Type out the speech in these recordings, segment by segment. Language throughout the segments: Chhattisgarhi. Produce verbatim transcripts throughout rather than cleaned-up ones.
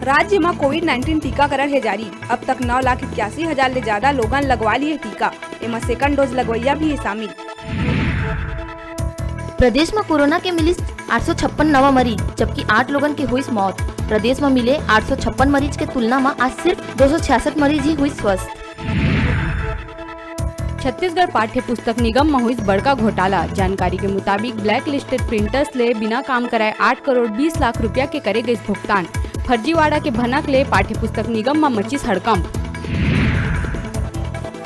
राज्य म कोविड नाइनटीन टीकाकरण हे जारी। अब तक नौ लाख इक्यासी हजार ले जादा लोगन लगवा लिए टीका। एमा सेकंड डोज लगवइया भी हे शामिल। प्रदेश म कोरोना के मिलिस आठ सौ छप्पन नवा मरीज, जबकि आठ लोगन के हुईस मौत। प्रदेश म मिले आठ सौ छप्पन मरीज के तुलना म आज सिर्फ दो सौ छियासठ मरीज ही हुईस स्वस्थ। छत्तीसगढ़ पाठ्य पुस्तक निगम म हुईस बड़का घोटाला। जानकारी के मुताबिक, black listed printers ले बिना काम कराए आठ करोड़ बीस लाख रुपया के करे गइस भुगतान। फर्जीवाड़ा के भनक ले पाठ्य पुस्तक निगम म मचिस हड़कंप।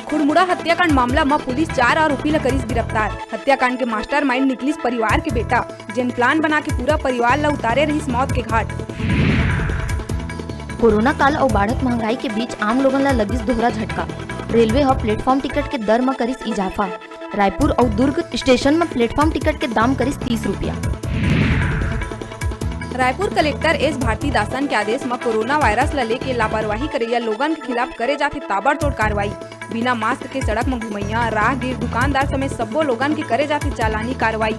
खुड़मुड़ा हत्याकांड मामला म पुलिस चार आरोपी ल करिस गिरफ्तार। हत्याकांड के मास्टरमाइंड निकलिस परिवार के बेटा, जेन प्लान बना के पूरा परिवार ल उतारे रहिस मौत के घाट। कोरोना काल अउ बाढ़त महंगाई के बीच आम लोगन ल लगिस दोहरा झटका। रेलवे ह प्लेटफॉर्म टिकट के दर म करिस इजाफा। रायपुर अउ दुर्ग स्टेशन म प्लेटफॉर्म टिकट के दाम करिस तीस रुपया। रायपुर कलेक्टर एस भारती दासन के आदेश म कोरोना वायरस ल लेके लापरवाही करइया लोगन के खिलाफ करे जाथे ताबड़तोड़ कार्रवाई। बिना मास्क के सड़क म घुमइया, राहगीर, दुकानदार समेत सब्बो लोगन के करे जाथे चालानी कार्रवाई।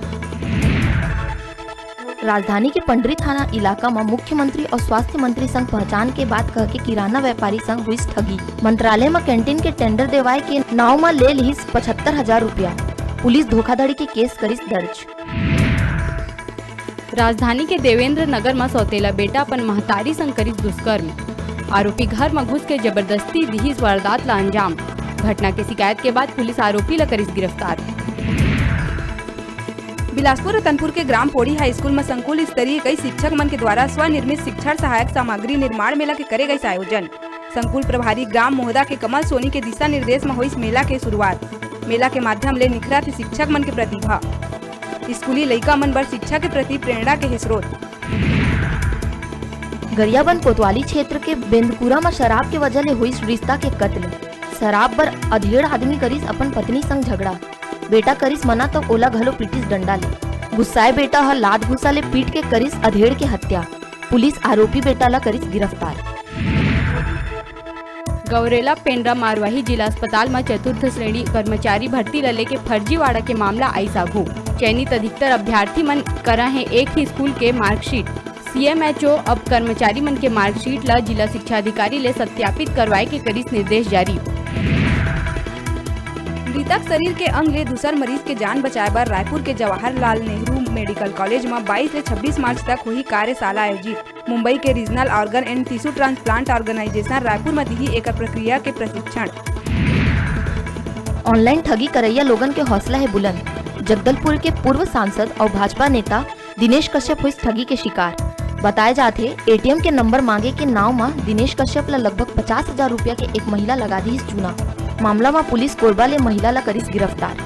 राजधानी के पंडरी थाना इलाका म मुख्यमंत्री अउ स्वास्थ्य मंत्री संग पहचान के बात कहके किराना व्यापारी संग हुईस ठगी। मंत्रालय म कैंटीन के टेंडर देवाए के नाव म ले लिहिस पचहत्तर हजार रुपया। पुलिस धोखाधड़ी के केस करिस दर्ज। राजधानी के देवेंद्र नगर म सौतेला बेटा अपन महतारी संग करिस दुष्कर्म। आरोपी घर म घुस के जबरदस्ती दिहिस वारदात ला अंजाम। घटना के शिकायत के बाद पुलिस आरोपी ला करिस गिरफ्तार। बिलासपुर रतनपुर के ग्राम पोड़ी हाई स्कूल म संकुल स्तरीय कई शिक्षक मन के द्वारा स्वनिर्मित शिक्षण सहायक सामग्री निर्माण मेला के करे गइस आयोजन। संकुल प्रभारी ग्राम मोहदा के कमल सोनी के दिशा निर्देश म होइस मेला के शुरुआत। मेला के माध्यम ले निखरत हे शिक्षक मन के प्रतिभा। स्कूली लइका मन बर शिक्षा के प्रति प्रेरणा के हे स्रोत। गरियाबंद कोतवाली क्षेत्र के बेंदकुरा म शराब के वजह ले होइस रिश्ता के कत्ल। शराब बर अधेड़ आदमी करिस अपन पत्नी संग झगड़ा। बेटा करिस मना त ओला घलो पीटिस डंडा ले। गुस्साए बेटा ह लात घूसा ले पीट के करिस अधेड़ के हत्या। पुलिस आरोपी बेटा ला करिस गिरफ्तार। गौरेला पेंड्रा मारवाही जिला अस्पताल म चतुर्थ श्रेणी कर्मचारी भर्ती ल लेके फर्जीवाड़ा के मामला आइस आघू। चयनित अधिकतर अभ्यर्थी मन करा हे एक ही स्कूल के मार्कशीट। सीएमएचओ अब कर्मचारी मन के मार्कशीट ल जिला शिक्षा अधिकारी ले सत्यापित करवाए के करिस निर्देश जारी। मृतक शरीर के अंग ले दूसर मरीज के जान बचाए बर रायपुर के जवाहरलाल नेहरू मेडिकल कॉलेज म बाईस ले छब्बीस मार्च तक होही कार्यशाला आयोजित। मुंबई के Regional Organ and Tissue Transplant Organization Raipur म दिही एकर प्रक्रिया के प्रशिक्षण। ऑनलाइन ठगी करइया लोगन के हौसला हे बुलंद। जगदलपुर के पूर्व सांसद अउ भाजपा नेता दिनेश कश्यप होइस ठगी के शिकार। बताए जात हे, एटीएम के नंबर मांगे के नाव म दिनेश कश्यप ल लगभग पचास हजार रुपया के एक महिला लगा दिस चूना। मामला म पुलिस कोरबा ले महिला ल करिस गिरफ्तार।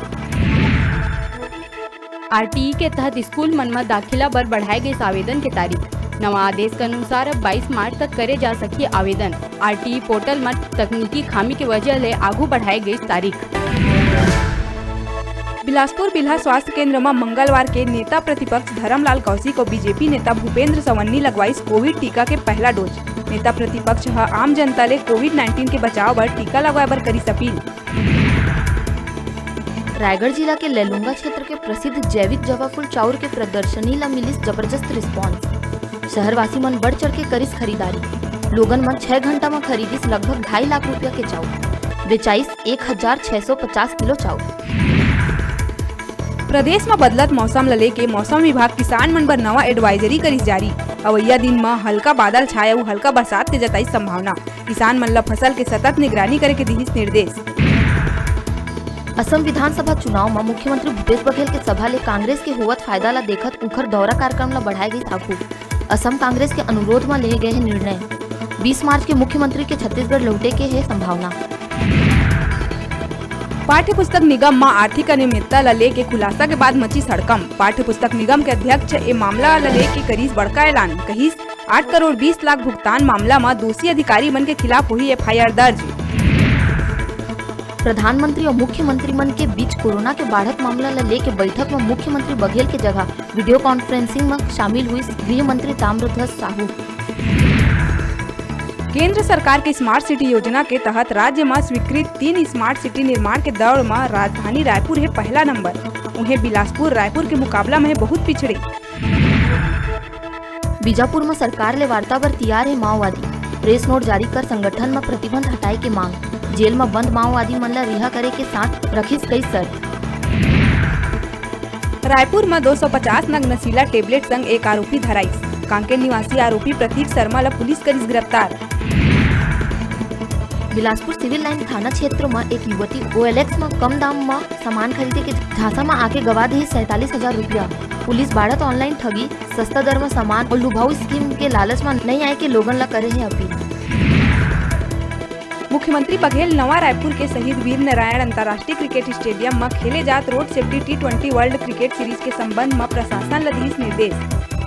आरटीई के तहत स्कूल मन म दाखिला बर बढ़ाए गइस आवेदन के तारीख। नवा आदेश के अनुसार अब बाईस मार्च तक करे जा सकही आवेदन। आरटीई पोर्टल म तकनीकी खामी के वजह ले आगू बढ़ाए गइस तारीख। बिलासपुर बिल्हा स्वास्थ्य केंद्र म मंगलवार के नेता प्रतिपक्ष धरमलाल कौशिक अउ बीजेपी नेता भूपेंद्र सवन्नी लगवाइस कोविड टीका के पहला डोज। नेता प्रतिपक्ष ह आम जनता ले कोविड नाइनटीन के बचाव बर टीका लगवाए बर करिस अपील। रायगढ़ जिला के लेलुंगा क्षेत्र के प्रसिद्ध जैविक जवा फूल चाउर के प्रदर्शनी ला मिलिस जबरदस्त रिस्पॉन्स। शहरवासी मन बढ़ चढ़ के करिस खरीदारी। लोगन मन छह घंटा म खरीदिस लगभग ढाई लाख रुपया के चाउर। बेचाइस एक हजार छह सौ पचास किलो चाउर। प्रदेश म बदलत मौसम ल लेके मौसम विभाग किसान मन बर नवा एडवाइजरी करिस जारी। अवइया दिन म हल्का बादल छाए अउ हल्का बरसात के जताइस संभावना। किसान मन ल फसल के सतत निगरानी करे के दिहिस निर्देश। असम विधानसभा चुनाव म मुख्यमंत्री भूपेश बघेल के सभा ले कांग्रेस के होवत फायदा ल देखत उंखर दौरा कार्यक्रम ल बढ़ाए गइस आगू। असम कांग्रेस के अनुरोध म लेहे गए हे निर्णय। बीस मार्च के मुख्यमंत्री के छत्तीसगढ़ लौटे के हे संभावना। पाठ्य पुस्तक निगम म आर्थिक अनियमितता ल लेके खुलासा के बाद मचिस हड़कंप। पाठ्य पुस्तक निगम के अध्यक्ष ए मामला ल लेके करिस बड़का ऐलान, कहिस, आठ करोड़ बीस लाख भुगतान मामला म दोषी अधिकारी मन के खिलाफ होही एफआईआर दर्ज। प्रधानमंत्री अउ मुख्यमंत्री मन के बीच कोरोना के बाढ़त मामला ल लेके बैठक म मुख्यमंत्री बघेल के जगह वीडियो कॉन्फ्रेंसिंग म शामिल हुई गृह मंत्री ताम्रध्वज साहू। केंद्र सरकार के स्मार्ट सिटी योजना के तहत राज्य म स्वीकृत तीन स्मार्ट सिटी निर्माण के दौड़ म राजधानी रायपुर हे पहला नंबर। उहें, बिलासपुर रायपुर के मुकाबला म हे बहुत पिछड़े। बीजापुर म सरकार ले वार्ता बर तियार हे माओवादी, प्रेस नोट जारी कर संगठन म प्रतिबंध हटाए के मांग, जेल म बंद माओवादी मन ल रिहा करे के साथ रखिस कई शर्त। रायपुर म दो सौ पचास नग नशीला टेबलेट संग एक आरोपी धराइस। कांकेर निवासी आरोपी प्रतीक शर्मा ल पुलिस करिस गिरफ्तार। बिलासपुर सिविल लाइन थाना क्षेत्र म एक युवती ओएलएक्स म कम दाम म सामान खरीदे के झांसा म आके गवा दिस सैंतालीस हजार रुपया। पुलिस बाढ़त ऑनलाइन ठगी, सस्ता दर म सामान अउ लुभाऊ स्कीम के लालच म नइ आए के लोगन ल करे हे अपील। मुख्यमंत्री बघेल नवा रायपुर के शहीद वीर नारायण अंतर्राष्ट्रीय क्रिकेट स्टेडियम म खेले जात road safety T twenty world cricket series के संबंध म प्रशासन ल दिस निर्देश।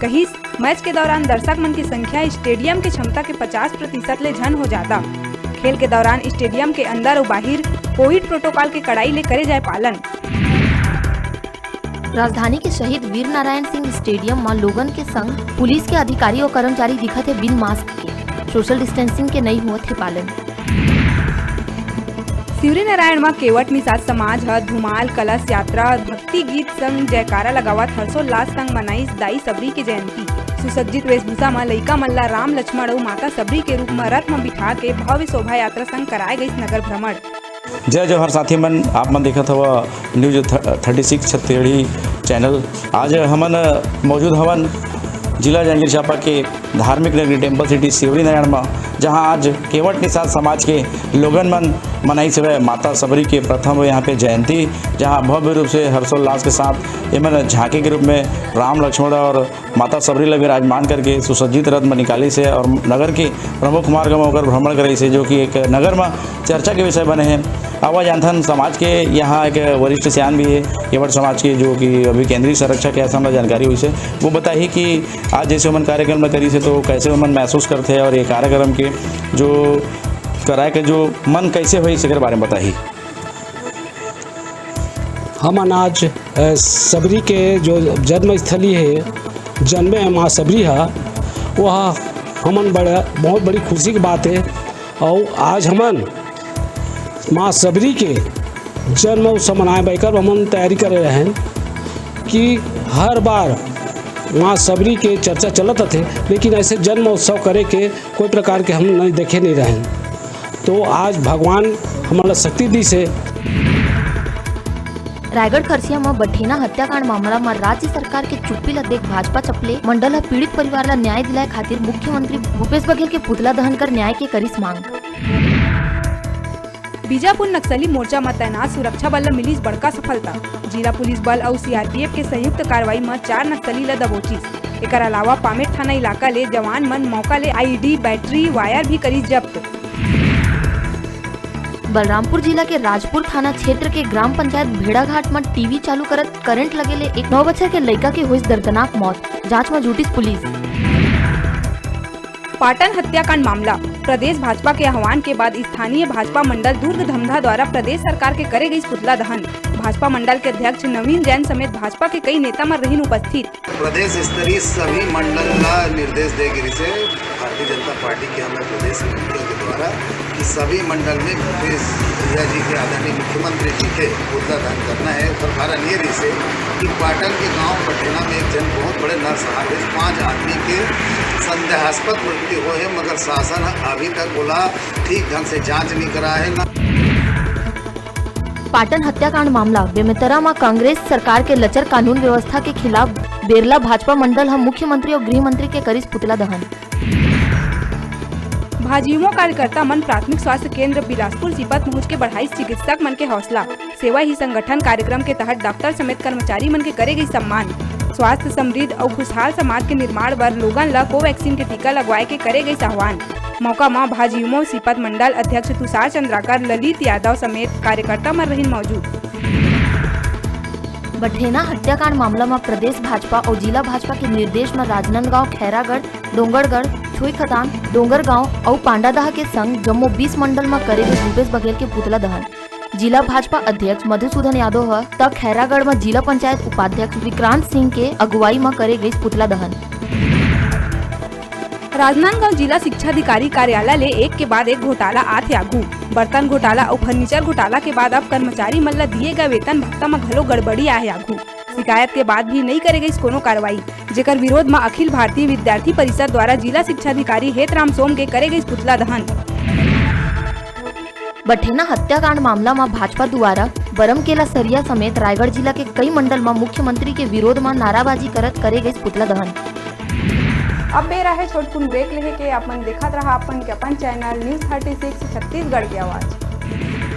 कहिस, मैच के दौरान दर्शक मन के संख्या स्टेडियम के क्षमता के पचास प्रतिशत ले झन हो जाता। खेल के दौरान स्टेडियम के अंदर अउ बाहिर कोविड प्रोटोकॉल के कड़ाई ले करे जाए पालन। राजधानी के शहीद वीर नारायण सिंह स्टेडियम म लोगन के संग पुलिस के अधिकारी अउ कर्मचारी दिखत हे बिन मास्क के। सोशल डिस्टेंसिंग के नइ होवत हे पालन। शिवरीनारायण म केवट निषाद समाज ह धुमाल, कलश यात्रा, भक्ति गीत संग जयकारा लगावत हर्षोल्लास संग मनाइस दाई सबरी के जयंती। सुसज्जित वेशभूषा म लइका मन ल राम लक्ष्मण अउ माता सबरी के रूप म रथ म बिठा के भव्य शोभा यात्रा संग कराए गइस नगर भ्रमण। जय जोहार साथी मन, आप मन देखत हव न्यूज थ-, थर्टी सिक्स छत्तीसगढ़ी चैनल। आज हमन मौजूद हवन जिला जांजगीर चांपा के धार्मिक नगरी टेम्पल सिटी शिवरीनारायण म, जहां आज केवट निषाद समाज के लोगन मन मनाइस हवय माता सबरी के प्रथम यहाँ पे जयंती, जहां भव्य रूप से हर्षोल्लास के साथ एमन झांकी के रूप में राम लक्ष्मण और माता सबरी ल विराजमान करके सुसज्जित रथ म निकालिस हे और नगर के प्रमुख मार्ग म ओकर भ्रमण कराइस हे, जो कि एक नगर म चर्चा के विषय बने हे। आवा जानथन समाज के यहाँ एक वरिष्ठ सियान भी हे केवट समाज के, जो कि अभी केंद्रीय संरक्षक हे, ऐसा हमला जानकारी होइस हे। वो बताही कि आज जैसे ओमन कार्यक्रम ल करिस हे तो कैसे ओमन महसूस करथे और ये कार्यक्रम के जो कराए के जो मन कैसे होइस एकर बारे में बताही। हमन आज, अ, सबरी के जो जन्मस्थली हे, जन्मे हे माँ सबरी ह, वह हमन बड़ा, बहुत बड़ी खुशी की बात हे। अउ आज हमन माँ सबरी के जन्म उत्सव मनाए बर एकर हमन तैयारी करे रहेन कि हर बार माँ सबरी के चर्चा चलत रथे, लेकिन ऐसे जन्म उत्सव करे के कोई प्रकार के हम नहीं देखे नहीं रहेन। तो आज भगवान हमन ला शक्ति दिस हे। रायगढ़ खरसिया म बठेना हत्याकांड मामला म राज्य सरकार के चुप्पी ल देख भाजपा चपले मंडल ह पीड़ित परिवार ल न्याय दिलाए खातिर मुख्यमंत्री भूपेश बघेल के पुतला दहन कर न्याय के करिस मांग। बीजापुर नक्सली मोर्चा म तैनात सुरक्षा बल ल मिलिस बड़का सफलता। जिला पुलिस बल अउ सीआरपीएफ के संयुक्त कार्रवाई म चार नक्सली ल दबोचिस। एकर अलावा पामेट थाना इलाका ले जवान मन मौका ले आईईडी, बैटरी, वायर भी करिस जब्त। बलरामपुर जिला के राजपुर थाना क्षेत्र के ग्राम पंचायत भेड़ाघाट म टीवी चालू करत करंट लगे ले एक नौ बछर के लइका के होइस दर्दनाक मौत। जांच म जुटिस पुलिस। पाटन हत्याकांड मामला। प्रदेश भाजपा के आह्वान के बाद स्थानीय भाजपा मंडल दुर्ग धमधा द्वारा प्रदेश सरकार के करे गइस पुतला दहन। भाजपा मंडल के अध्यक्ष नवीन जैन समेत भाजपा के कई नेता मन रहिन उपस्थित। प्रदेश स्तरीय सभी मंडल ला निर्देश दे गिरिस हे भारतीय जनता पार्टी के हमर प्रदेश समिति के द्वारा कि सभी मंडल में भूपेश भैया जी के, आदरणीय मुख्यमंत्री जी के पुतला दहन करना हे। ओकर कारण ये रहिस हे कि पाटन के गांव पठेना में एक झन बहुत बड़े नरसंहार होइस, पांच आदमी के संदेहास्पद मृत्यु होए हे, मगर शासन ह अभी तक ओला ठीक ढंग से जांच नहीं कराए हे, न पाटन हत्याकांड मामला। बेमेतरा म कांग्रेस सरकार के लचर कानून व्यवस्था के खिलाफ बेरला भाजपा मंडल ह मुख्यमंत्री अउ गृह मंत्री के करिस पुतला दहन। भाजयुमो कार्यकर्ता मन प्राथमिक स्वास्थ्य केंद्र बिलासपुर सीपत पहुंच के बढ़ाइस चिकित्सक मन के हौसला। सेवा ही संगठन कार्यक्रम के तहत डॉक्टर समेत कर्मचारी मन के करे गई सम्मान। स्वास्थ्य समृद्ध अउ खुशहाल समाज के निर्माण बर लोगन ल कोवैक्सीन के टीका लगवाए के करे गई आह्वान। मौका म भाजयुमो सीपत मंडल अध्यक्ष तुषार चंद्राकर, ललित यादव समेत कार्यकर्ता मन रहिन मौजूद। बठेना हत्याकांड मामला म प्रदेश भाजपा अउ जिला भाजपा के निर्देश म राजनांदगांव, खैरागढ़, डोंगरगढ़, छुईखदान, डोंगरगांव अउ पांडादाह के संग जम्मो बीस मंडल म करे गे भूपेश बघेल के पुतला दहन। जिला भाजपा अध्यक्ष मधुसूदन यादव ह त खैरागढ़ म जिला पंचायत उपाध्यक्ष विक्रांत सिंह के अगुवाई म करे गइस पुतला दहन। राजनांदगांव जिला शिक्षा अधिकारी कार्यालय ले एक के बाद एक घोटाला आत हे आगू। बर्तन घोटाला अउ फर्नीचर घोटाला के बाद अब कर्मचारी मन ल दिए गए वेतन भत्ता म घलो गड़बड़ी आए हे आगू। शिकायत के बाद भी नइ करे गइस कोनो कार्रवाई। जेकर विरोध म अखिल भारतीय विद्यार्थी परिषद द्वारा जिला शिक्षा अधिकारी हेतराम सोम के करे गइस पुतला दहन। बठेना हत्याकांड मामला म भाजपा दुवारा बरमकेला सरिया समेत रायगढ़ जिला के कई मंडल म मुख्यमंत्री के विरोध म नाराबाजी करत करे गइस पुतला दहन। अब बेरा हे छोटकुन ब्रेक लेहे के। अपन देखत रहा अपन के अपन channel news thirty six Chhattisgarh के आवाज।